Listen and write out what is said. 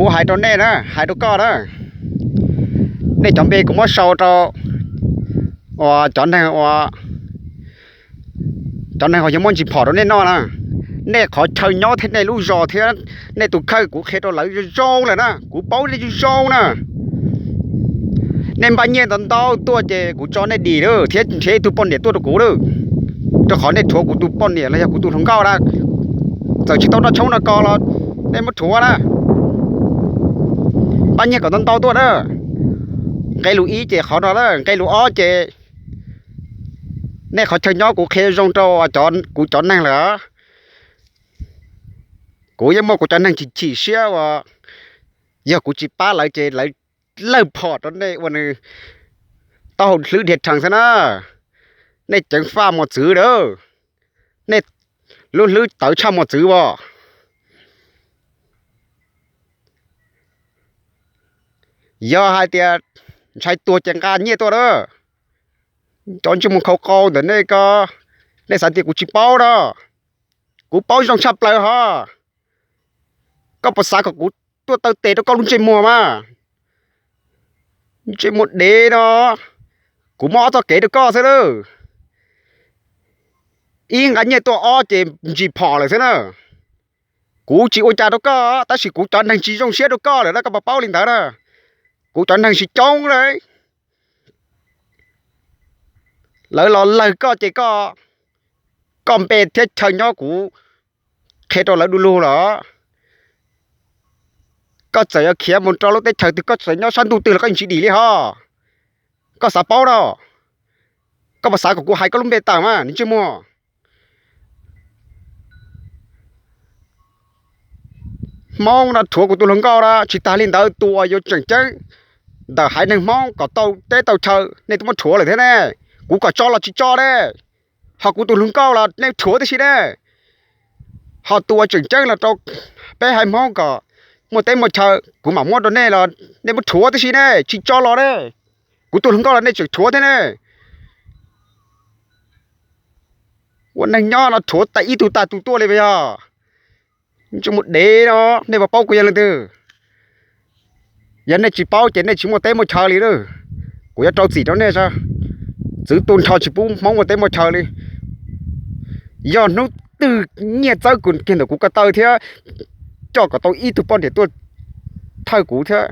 Kuv hais rau nej na, hais rau koj na, nej cov npe kuv muab sau rau uas cov neeg ua cov neeg uas yuav muab ntsis phom rau nej noj na, nej qhov chaw nyob thiab nej lub zos thiab nej tus kheej kuv qhia rau lawv zoo zoo lawm na, kuv paub nej zoo zoo na. Nej npaj nyiaj ntau ntau tuaj ces kuv tso nej dim lawm thiab nrhiav ib tug poj niam tuaj rau kuv lawm, rau qhov nej rhuav kuv tus poj niam los yog kuv tus hluas nkauj na. Txawm tsis tau noj tshoob noj kos los nej muab rhuav na, npaj nyiaj kom ntau ntau tuaj na. Nqe lus ib ces qhov no na, nqe lus ob ces nej qhov chaw nyob kuv qhia zoo rau kuv cov neeg lawm. Kuv yeej muaj kuv cov neeg chim chim siab uas yog kuv tsis pab lawv ces lawv lawj phom rau nej ua nws taub hau hlwb dhia rhees xwb na. Nej ceev faj mos txwv lawm, nej lub hlwb tawv tshaj mos txwv as. Yog hais tias ntshai tuag ces nqa nyiaj tuaj na. Cov ntsej muag khau qau ntawm nej ko, nej xav tias kuv tsis paub no? Kuv paub zoo tshaj plaws hos. Koj puas xav kom kuv tuaj taw tes rau koj lub ntsej muag mas? Ntsej muag dev no, kuv muab ob txoj kev rau koj xwb lawm. Ib nqa nyiaj tuaj, ob ces ntsis phom lawm xwb na. Kuv tsis ua cas rau koj tab sis kuv cov neeg tsis zoo siab rau koj lawm na, koj puas paub li ntawd na? Kuv cov neeg tsis coob lawm, lawv los lawg koj ces koj, koj npe thiab chaw nyob kuv qhia rau lawv du lug lawm. Koj txawm yuav khiav mus rau lub teb chaws twg, koj txawm nyob sab ntuj twg los koj yeej tsis dim li hos. Koj xav paub no? Koj puas xav kom kuv hais koj lub npe tawm mas ntsej muag? Hmoob no rhuav kuv tus hluas nkauj na, tsis tas li ntawd tus uas yuav tseem ceeb ntawm haiv neeg Hmoob kom tau teb tau chaw nej twb muab rhuav lawm thiab ne. Kuv kom tso los tsis tso ne, ho kuv tus hluas nkauj los nej rhuav tib si ne. Ho tus uas tseem ceeb los rau peb haiv Hmoob kom muaj teb muaj chaw kuv mam muab rau nej los nej muab rhuav tib si ne, tsis tso los ne. Kuv tus hluas nkauj los nej tseem rhuav thiab ne. Ua neeg nyob no rhuav tas ib tug tag tus tuaj li puas yog? Ntsej muag dev no, nej puas paub kuv yog leej twg? Yog nej tsis paub ces nej tsis muaj teb muaj chaw li lawm. Kuv yuav rau txim rau nej, txwv tu nrho tsis pub Hmoob muaj teb muaj chaw li. Yog hnub twg nyiaj txawb kiag ntawm kuv ko taw thiab coj kom tau ib tug poj niam tuaj thawj kuv thiab